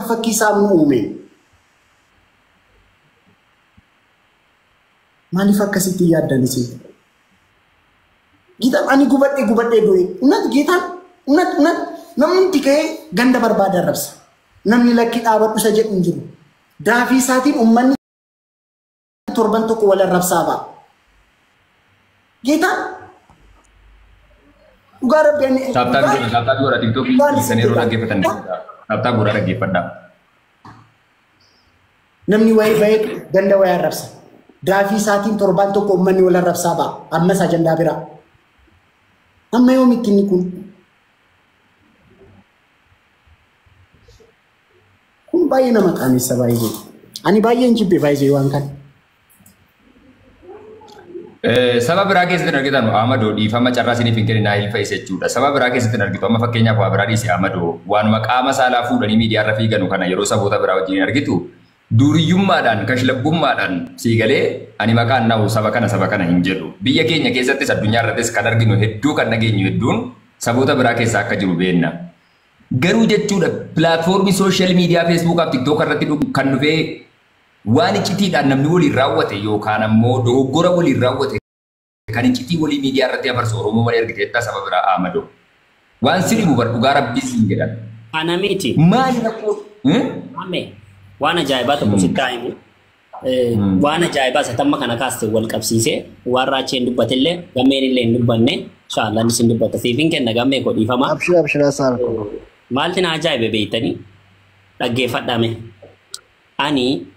Fakkii isaa nu uume. Maaliif akkasitti yaaddan isin? Geetaan ani gubadhee gubadhee du'e. Unat geetaan unat unat namni ka'ee ganda barbaade arrabsa. Namni lakki dhaabadhu isa jedhu hin jiru. Daafii isaatiin uummanni torban tokko wal arrabsaa ba'a. Geetaan dhugaa rabbi ani. Tap tap godha TikTokii kan yeroo dhaggeeffatan tap tap godha dhaggeeffadhaa. Namni wayii bahee ganda wayii arrabsa. Daafii isaatiin torban tokko uummanni wal arrabsaa ba'a. Ammas ajandaa biraa. Amma yoomitti inni kun? Kun baay'ee nama qaanessa baay'ee. Ani baay'een jibbe baay'ee waan kana. Saba biraa keessatti argitan Amadoo, dhiifama, carraa isiniif hin kennin naa ilfa isa jechuudha. Saba biraa keessatti argitu, amma fakkeenyaaf waa biraa dhiise Amadoo, waanuma qaama saalaa fuudhanii miidiyaarra fiiganu kana yeroo saboota biraa wajjin argitu duuriyyummaadhaan kashlabbummaadhaan sii galee ani maqaan na'u saba kana saba kana hin jedhu. Biyya keenya keessattis addunyaa irrattis kan arginu hedduu, kan dhageenyu hedduun saboota biraa keessa akka jiru beenna. Garuu jechuudha, platformii social media Facebookaaf TikTok irratti kan dhufee waan iccitiidhaan namni waliin raawwate yookaan ammoo dogoggora waliin raawwate kan iccitii walii miidiyaa irratti afarsu Oromoo malee argiteettaa saba biraa, Amadoo? Waan si dhibu bar, dhugaa rabbii siin jedhan. Ana miti. Maali rakkoo? Ame waan ajaa'ibaa tokko sitti haa himu. Waan ajaa'ibaa isa tamma kana kaaste wal qabsiisee waan raacheen dubbatillee gammeen illee hin dubbanne, inshaallah innis hin dubbata, siifin kenna gammee koo, dhiifama. Abshir, abshir, haasa'aa. Maalti na ajaa'ibe beektanii? Dhaggeeffadhame. Ani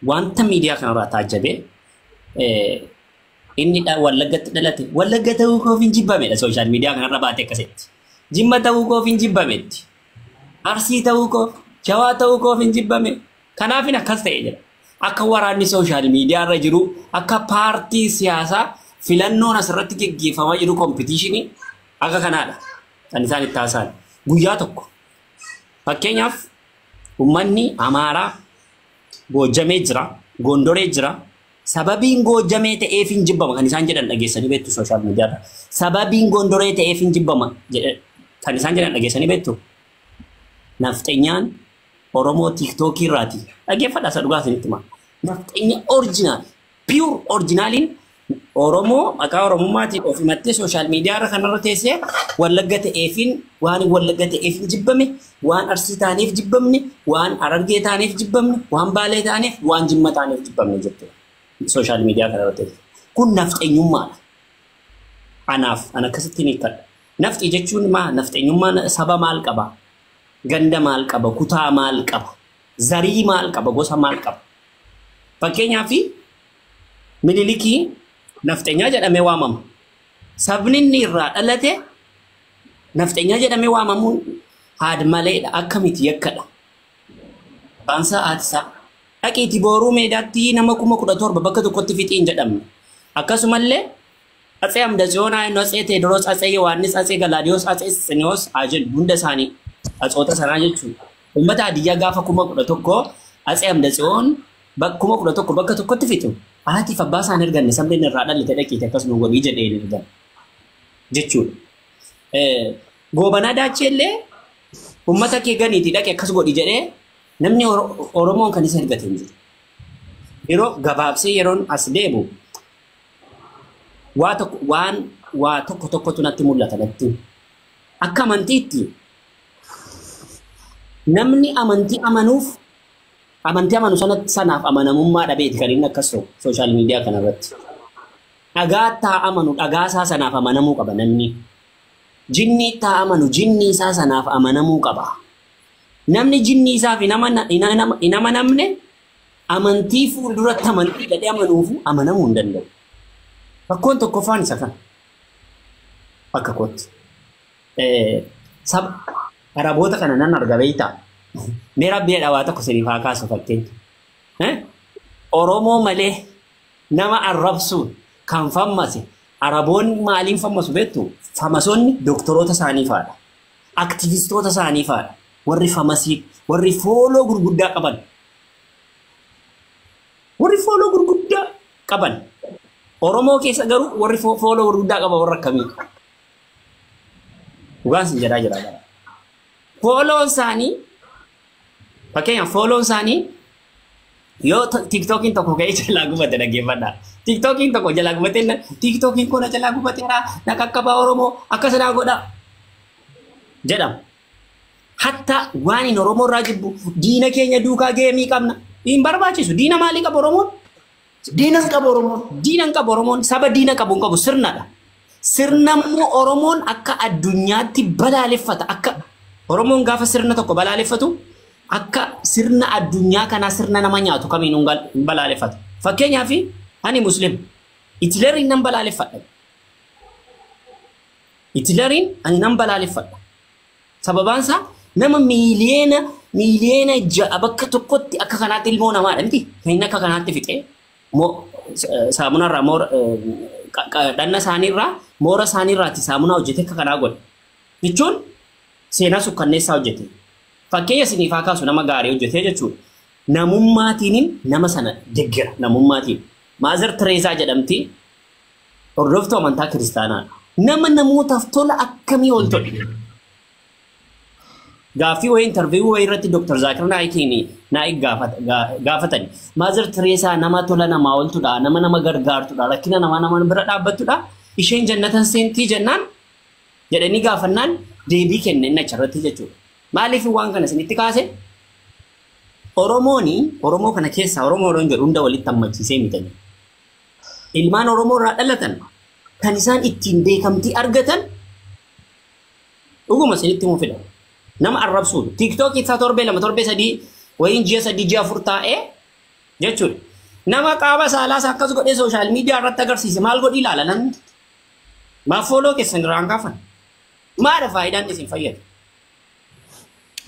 wanta miidiyaa kanarraa taajjabe, inni Wallaggatti dhalate Wallagga ta'uu koof hin jibbamedha, social media kanarra baate akkasitti. Jimma ta'uu koof hin jibbametti. Arsii ta'uu koof, Shawaa ta'uu koof hin jibbame. Kanaafin akkas ta'e jedha. Akka waraanni social media irra jiru, akka paartii siyaasaa filannoon asirratti geggeeffamaa jiru, competitionii akka kanaadha kan isaan itti haasa'an. Guyyaa tokko fakkeenyaaf uummanni Amaaraa Goojjamee jira, Gondoree jira. Sababiin Goojjamee ta'eef hin jibbama kan isaan jedhan dhageessanii beektu social media irra. Sababiin Gondoree ta'eef hin jibbama kan isaan jedhan dhageessanii beektu. Nafxenyaan Oromoo TikTokii irraati. Dhaggeeffadhaa, isa dhugaa isinitti hima. Nafxenya original, pure originaliin Oromoo maqaa Oromummaatiin of himattee social media irra kanarra teessee Wallagga ta'eefin, waan Wallagga ta'eef hin jibbame, waan Arsii taaneef jibbamne, waan Harargee taaneef jibbamne, waan Baalee taaneef, waan Jimma taaneef jibbamne jechuudha. Social media kanarra teessee. Kun nafxenyummaadha. Anaaf an akkasitti ni hiikkadha. Nafxi jechuun maa nafxenyummaan saba maal qaba? Ganda maal qaba? Kutaa maal qaba? Zarii maal qaba? Gosa maal qaba? Fakkeenyaaf Minilikii nafxenyaa jedhamee waamama. Sabni inni irraa dhalate nafxenyaa jedhamee waamamuun haad maleedha. Akkamiti yakkadha. Abbaan isaa, haati isaa. Dhaqiitii booruu meedaatti nama 17,000 bakka tokkotti fixiin jedhamne. Akkasumallee Atsee Amdatsiyoon, Atsee Teediroos, Atsee Yohaannis, Atsee Galaadiyoos, Atsee Siniyoos haa jedhu, hunda isaanii atsoota sanaa jechuudha. Uummata Hadiyyaa gaafa 11,000 Atsee Amdatsiyoon 11,000 bakka tokkotti fixu, haatiif abbaa isaan erganne, sabni inni irraa dhalate dhaqiite akkasuma godhii jedhee hin ergan jechuudha. Goobanaa Daachee illee uummata kee ganiitii dhaqe akkas godhi jedhee namni Oromoon kan isa ergate hin jiru. Yeroo gabaabsee yeroon as deemu waa tokko, waan waa tokko tokkotu natti mul'ata natti. Akka amantiitti namni amantii amanuuf amantii amanu sanatti sanaaf amanamummaa dhabeeti kan inni akkas ta'u social media kanarratti. Dhagaa taa amanu dhagaa isaa sanaaf amanamuu qaba namni. Jinnii taa amanu jinnii isaa sanaaf amanamuu qaba. Namni jinnii isaaf hin amanamne amantii fuulduratti amantii jedhee amanuufu amanamuu hin danda'u. Rakkoon tokkoffaan isa kana. Akka kootti. Saba Araboota kana nan arga beektaa? Mee rabbi waa tokko isiniif haa kaasu fakkeenya. Oromoo malee nama arrabsuun kan fammase Araboonni maaliin fammasu beektu? Famasoonni doktoroota isaanii fa'aadha. Aktivistoota isaanii fa'aadha. Warri famasii, warri follow gurguddaa qaban. Warri follow gurguddaa qaban. Oromoo keessa garuu warri follow gurguddaa qaban warra akkamii? Dhugaan sin jedhaa jira. Follown isaanii Fakkeenyaaf fooloon isaanii yoo TikTokiin tokko ka'ee jalaa gubate dhaggeeffadha. TikTokiin tokko jalaa gubatee TikTokiin kun jalaa gubateera na qaqqabaa Oromoo akkas naa godha jedhama. Hatta waan hin Oromoo irraa jibbu diina keenya duukaa geemii qabna. Hin barbaachisu. Diina maalii qaba Oromoon? Diina hin qabu Oromoon. Diina hin qabu Oromoon. Saba diina qabu hin qabu sirnadha. Sirna immoo Oromoon akka addunyaatti balaaleffata. Akka Oromoon gaafa sirna tokko balaaleffatu akka sirna addunyaa kanaa sirna nama nyaatu kamiin hin balaaleffatu. Fakkeenyaaf ani Muslim. Hitleriin nan balaaleffadha. Hitleriin ani nan balaaleffadha. Sababaan isaa nama miiliyoona 6 bakka tokkotti akka kanaatti ilmoo namaadha miti. Kan inni akka kanaatti fixee saamunarraa moora dhanna isaaniirraa moora isaaniirraati saamunaa hojjete akka kanaa godhe. Jechuun seenaa sukkanneessaa hojjete. Fakkeenya isiniif haa kaasu nama gaarii hojjete jechuudha. Namummaatiinin nama sana deeggera namummaatiin. Maazar Tereesaa jedhamti hordoftuu amantaa kiristaanaadha. Nama namootaaf tola akkamii ol tole. Gaaffii wayii interviiyuu wayii irratti Dr. Zaakir Naayikiin Naayik gaafatani. Maazar Tereesaa nama tola namaa ooltudha, nama nama gargaartudha, rakkina namaa nama bira dhaabbattudha. Isheen jannatan seentii jennaan jedhanii gaafannaan deebii kenne inni achirratti jechuudha. Maaliif waan kana isinitti kaase? Oromooni Oromoo kana keessaa Oromoo yeroo jedhu hunda walitti hammachiisee mitani. Ilmaan Oromoo irraa dhalatan kan isaan ittiin beekamtii argatan dhuguma isinitti himuu fedha. Nama arrabsuudha. TikTok isaa torbee 2 torbee 3 wayiin ji'a 3 ji'a 4 taa'ee jechuudha. Nama qaama saalaas akkas godhee sooshaal miidiyaa irratti agarsiise maal godhi ilaala namni? Maaf fooloo keessan irraan kaafan? Maadha faayidaan isin fayyadu?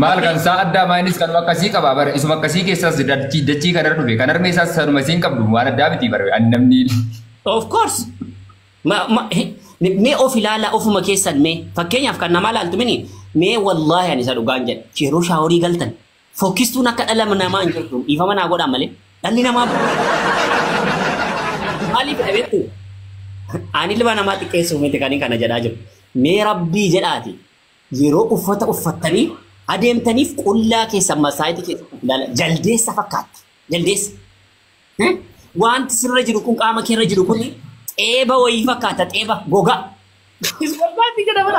Maal kan isaa addaa maayinis kanuma akkasii qaba bara isuma akkasii keessaas dachii kanarra dhufe kan harmee isaas sanuma isiin qabdu waan addaa miti bara ani namni. Of course. Mee of ilaala ofuma keessan mee fakkeenyaaf kan namaa ilaaltu mini mee wallaahi ani isa dhugaan jedha yeroo shaaworii galtan fokkistuun akka dhala namaa hin jirtu dhiifama naa godhaa malee dhalli namaa maaliif dhabeettu ani ilma namaa xiqqeessuuf miti kan kana jedhaa jiru mee rabbii jedhaati yeroo uffata uffattanii adeemtaniif qullaa keessan masaayitii keessa ilaala jaldeessa fakkaatti jaldeessa wanti sirra jiru kun qaama keerra jiru kun xeeba wayii fakkaata xeeba gogaa. Isbarbaatti jedhama.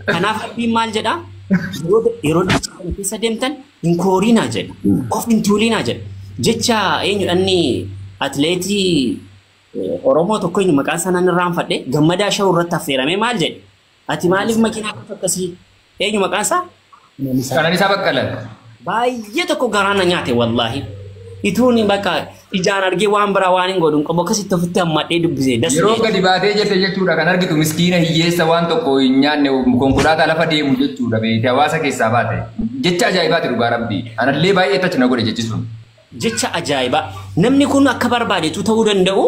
Kanaaf Rabbiin maal jedhaa? Yeroo dachee keessa deemtan hin koorinaa jedha. Of hin tuulinaa jedha. Jecha eenyudhanni atileetii Oromoo tokko eenyu maqaan isaa nan irraanfadhe Gammadaa Shawuu irratti affeeramee maal jedhe? Ati maaliif makiinaa akkasii eenyu maqaan isaa? Qananiisaa Baqqalaa. Baay'ee tokko garaa na nyaate wallaahi. Ituun bakka ijaan argee waan biraa waan hin godhu qabu akkasitti ofitti hammadhee dubbisee. Yeroo gadi baatee jette jechuudha kan argitu miskiina hiyyeessa waan tokko hin nyaanne konkolaataa lafa deemu jechuudha beekte hawaasa keessaa baate. Jecha ajaa'ibaati dhugaa rabbii. Anallee baay'ee tacha na godhe jechi sun. Jecha ajaa'ibaa. Namni kun akka barbaadetu ta'uu danda'u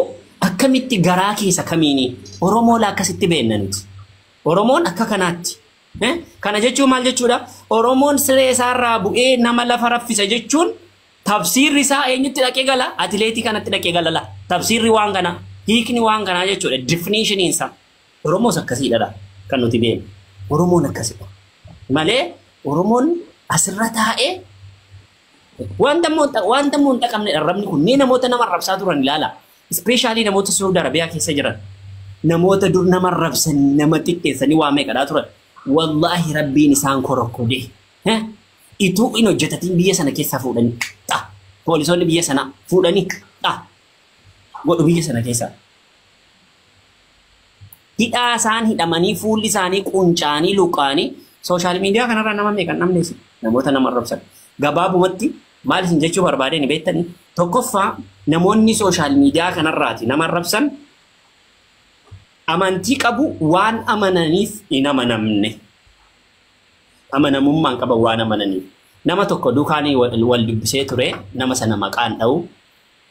akkamitti garaa keessa kamiini Oromoo akkasitti beenna nuti. Oromoon akka kanaatti. Kana jechuun maal jechuudha? Oromoon siree isaarraa bu'ee nama lafa raffisa jechuun tafsiirri isaa eenyutti dhaqee gala? Atileetii kanatti dhaqee gala la. Tafsiirri waan kanaa, hiikni waan kanaa jechuudha. Definitionin isaa. Oromoos akkasiidha kan nuti beeknu. Oromoon akkasidha. Malee Oromoon asirra taa'ee wanta immoo hin dhaqamnedha arrabni kun. Mee namoota nama arrabsaa turan ilaala. Ispeeshaalii namoota Saudi Arabiyaa keessa jiran. Namoota dur nama arrabsanii nama xiqqeessanii waa meeqadhaa turan. Wallaahi rabbiin isaan korokkodee. Ituu hin hojjetatiin biyya sana keessaa fuudhanii dha. Poolisoonni biyya sanaa fuudhanii dha. Godhu biyya sana keessaa. Hidhaa isaan hidhamanii fuulli isaanii qunca'anii luqqa'anii sooshaal miidiyaa kanarraa nama meeqan dhabneesi namoota nama arrabsan. Gabaabumatti maal isin jechuu barbaadeen beektanii tokkoffaa namoonni sooshaal miidiyaa kanarraati nama arrabsan amantii qabu waan amananiif hin amanamne. Amanamummaan qaban waan amananiif. Nama tokko duukaan wal dubbisee ture nama sana maqaan dha'u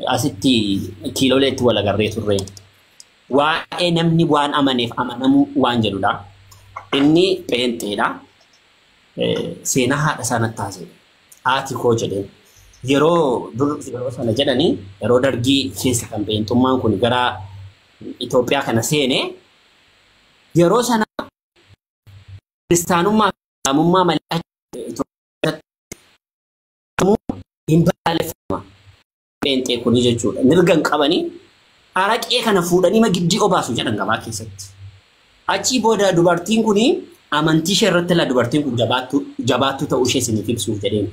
asitti kiilooleetti wal agarree turre. Waa'ee namni waan amaneef amanamuu waan jedhudha. Inni pheenxeedha. Seenaa haadha isaa natti haasa'e. Haati koo jedheen. Yeroo dur yeroo sana jedhanii yeroo dargii keessa kan pheenxummaan kun gara Itoophiyaa kana seene Yeroo sana kiristaanummaa fi islaamummaa malee hin balaaleffama. Pheenxee kuni jechuudha. Mirga hin qabanii araqee kana fuudhanii magiddii obaasu jedhan gabaa keessatti. Achii booda dubartiin kuni amantii ishee irratti la dubartiin kun jabaattuu ta'uu ishee isiniif ibsuuf jedheen.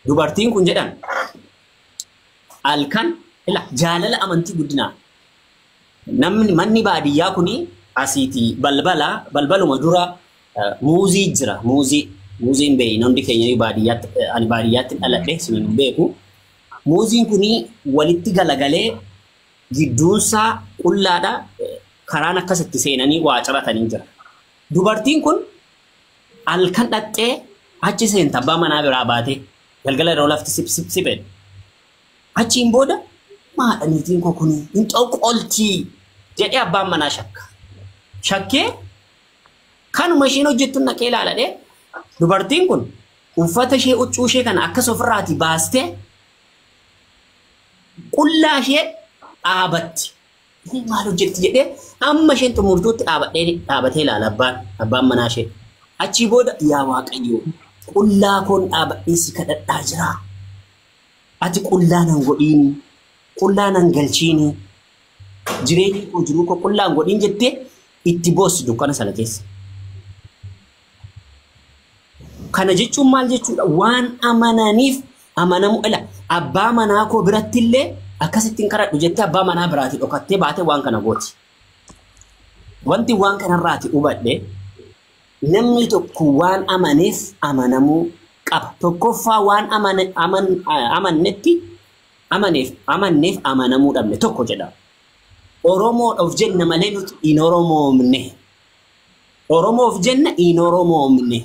Dubartiin kun jedhan halkan ila jaalala amantii guddinaa. Namni manni baadiyyaa kuni asiiti balbaluma dura muuzii jira. Muuziin beeyi hundi keenya baadiyyaatti ani baadiyyaatti dhaladhe isin hin beeku. Muuziin kuni walitti galagalee gidduunsaa qullaadha. Karaan akkasitti seenanii waa caratanii jira. Dubartiin kun halkan dhaxxee achi seenta abbaa manaa biraa baatee galgala yeroo lafti sip. Achiin booda maadha niitiin koo kuni hin xoqqoltii jedhee abbaan manaa shakka. Shakkee kanuma isheen hojjettu naqee ilaaladhee dubartiin kun uffata ishee huccuu ishee kana akkas ofirraatii baastee qullaa ishee dhaabatti. Maal hojjetti jedhee amma isheen xumurtuutti dhaabatee ilaala abbaan manaa ishee. Achii booda yaa Waaqayyo qullaa koon dhaabadhee si kadhadhaa jira. Ati qullaa nan godhiini, qullaa nan galchiini, jireenyi koo jiruu koo qullaa hin godhiin jettee itti boossi dukkana sana keessa. Kana jechuun maal jechuudha? Waan amananiif amanamu ila abbaa manaa koo biratti illee akkasittiin kadhadhu jettee abbaa manaa biraatii dhokattee baatee waan kana gooti. Wanti waan kanarraati hubadhe namni tokko waan amaneef amanamuu qaba. Tokkoffaa waan amannetti amanneef amanamuu dhabne tokko jedha. Oromoodha of jenna malee nuti hin Oromoomne. Oromoo of jenna hin Oromoomne.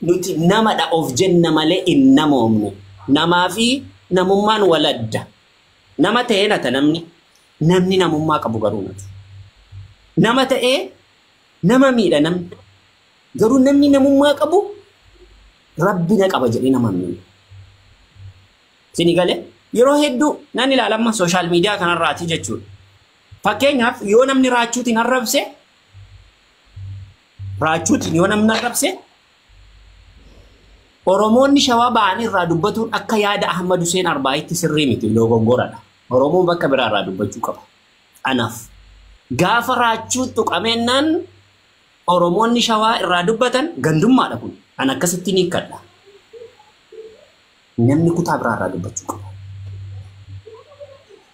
Nuti namadha of jenna malee hin namoomne. Namaa fi namummaan waladda. Nama ta'ee nata namni. Namni namummaa qabu garuu nata. Nama ta'ee nama miidha namni. Garuu namni namummaa qabu Rabbi na qaba jedhee nama miidha. Isinii galee yeroo hedduu nan ilaalamma sooshaal miidiyaa kanarraati jechuudha. Fakkeenyaaf yoo namni raachuutiin arrabse raachuutiin yoo namni arrabse Oromoonni shawaa ba'anii irraa dubbatuun akka yaada Ahmad Hussein Arbaayitti sirrii miti dogoggoradha. Oromoon bakka biraa irraa dubbachuu qaba. Anaaf gaafa raachuu tuqameennaan Oromoonni shawaa irraa dubbatan gandummaadha kun. An akkasitti ni hiikkadha. Namni kutaa biraa irraa dubbachuu qaba.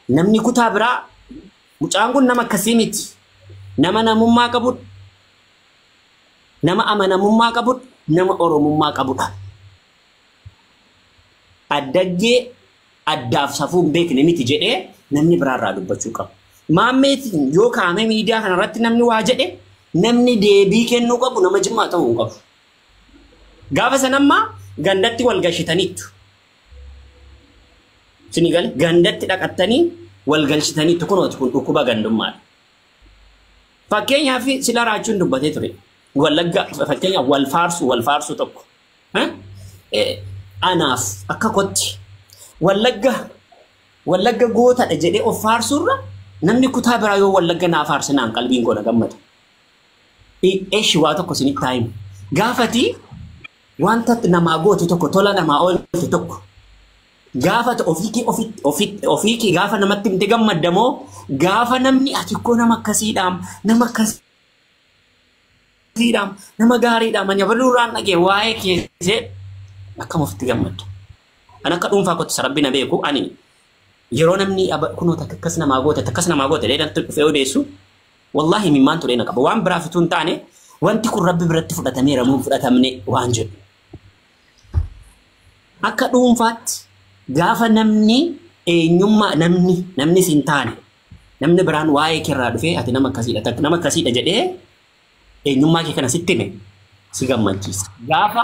Namni kutaa biraa mucaan kun nama akkasii miti. Nama namummaa qabudha. Nama amanamummaa qabudha. Nama Oromummaa qabudha. Addaggee addaaf safuu hin beekne miti jedhee namni biraarraa dubbachuu qaba. Maammeetiin yoo kaa'ame miidiyaa kanarratti namni waa jedhe namni deebii kennuu qabu nama jimmaa ta'uu hin qabu. Gaafa sanammaa gandatti wal gashitaniittu. Isinii gale gandatti dhaqattanii wal galchitaniittu kunooti kun dhukkuba gandummaadha. Fakkeenyaaf sila raachuun dubbatee ture. Wallagga fakkeenyaaf wal faarsu tokko. Anaaf akka kotti wallagga gootadha jedhee of faarsurra namni kutaa biraa yoo wallagga naa faarse naan qalbiin koo na gammada. Eeshi waa tokko isinitti haa himu. Gaafati wanta namaa goote tokko tola namaa oolte tokko gaafa ofii kee gaafa namatti himte gammaddamoo gaafa namni ati koo nama akkasiidhaam nama akkasiidhaam nama gaariidhaam ani abaluurraan dhagee waa'ee keessee akkam ofitti gammadda. Ani akka dhuunfaa kootti sarabbi na beeku ani yeroo namni kunoo akkas namaa goote akkas namaa goote dheedhan dhufee odeessu wallaahi mimmaan turee na qaba waan biraa fituu hin taane wanti kun rabbi biratti fudhatameera moo hin fudhatamne waan jedhu. Akka dhuunfaatti gaafa namni eenyummaa namni siin taane namni biraan waa'ee keerraa dhufee ati nama akkasiidha jedhee eenyummaa kee kana sitti hime si gammachiisa. Gaafa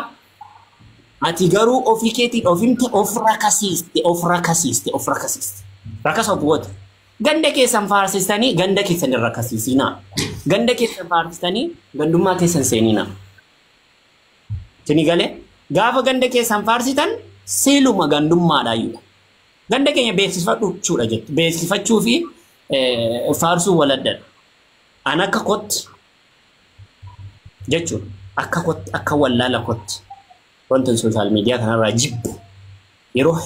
ati garuu ofii keetiin of himte of rakasiiste rakasa of goota. Ganda keessan faarsistanii ganda keessan hin rakasiisinaa. Ganda keessan faarsistanii gandummaa keessan seeninaa. Isinii galee gaafa ganda keessan faarsitan siluma gandummaadhaayyudha. Ganda keenya beeksifachuudha jettu. Beeksifachuu fi faarsuu waladdadha. An akka kootti Jechuun akka kootti akka wallaala kootti wanta social media kanarraa jibbu yeroo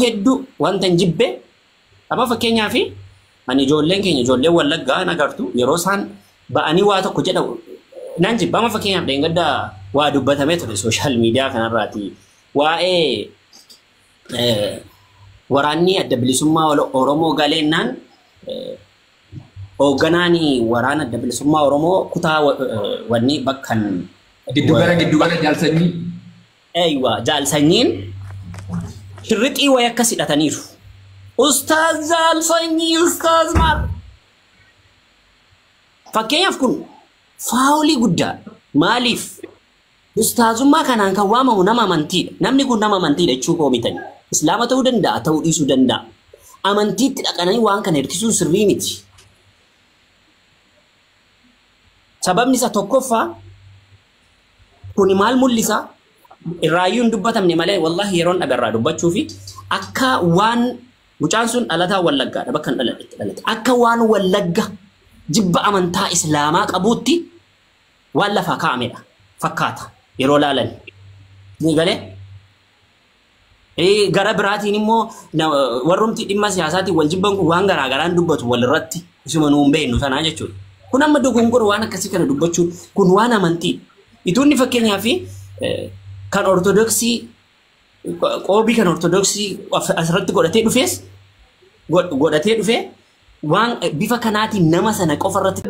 hedduu wanta hin jibbe amma fakkeenyaaf ani ijoolleen keenya ijoolleen Wallaggaa hin agartu yeroo isaan ba'anii waa tokko jedhamu nan jibba. Amma fakkeenyaaf dheengadda waa dubbatamee ture social media kanarraati waa'ee waraanni adda bilisummaa Oromoo galeennaan hoogganaan waraana adda bilisummaa Oromoo kutaa wanni bakkan Giddugala jaalsanyii. Eeywa jaalsanyiin shirrixii wayii akkas hidhataniiru. Ustaaz jaalsanyii ustaaz maal. Fakkeenyaaf kun faawulii guddaa maaliif ustaazummaa kanaan kan waamamu nama amantiidha. Namni kun nama amantiidha jechuu koo mitani. Islaama ta'uu danda'a ta'uu dhiisuu danda'a. Amantiitti dhaqanii waan kana hirkisuun sirrii miti. Sababni isa tokkoffaa kuni maal mul'isa? Irraayyuu hin dubbatamne malee wallahi yeroon dhabe irraa dubbachuu fi akka waan mucaan sun dhalataa Wallaggaadha bakka hin dhalate. Akka waan Wallagga jibba amantaa Islaamaa qabuutti waan lafaa kaa'amedha fakkaata yeroo laalan. Ni galee? Gara biraatiin immoo warrumti dhimma siyaasaatiin wal jibban kun waan garaa garaan dubbatu walirratti isuma nuun beeknu sanaa jechuudha. Kun amma dogongora waan akkasii kana dubbachuun kun waan amantii. Ituunni fakkeenyaaf kan ortodoksii qoobii kan ortodoksii asirratti godhatee dhufees godhatee dhufee waan bifa kanaatiin nama sana qofa irratti.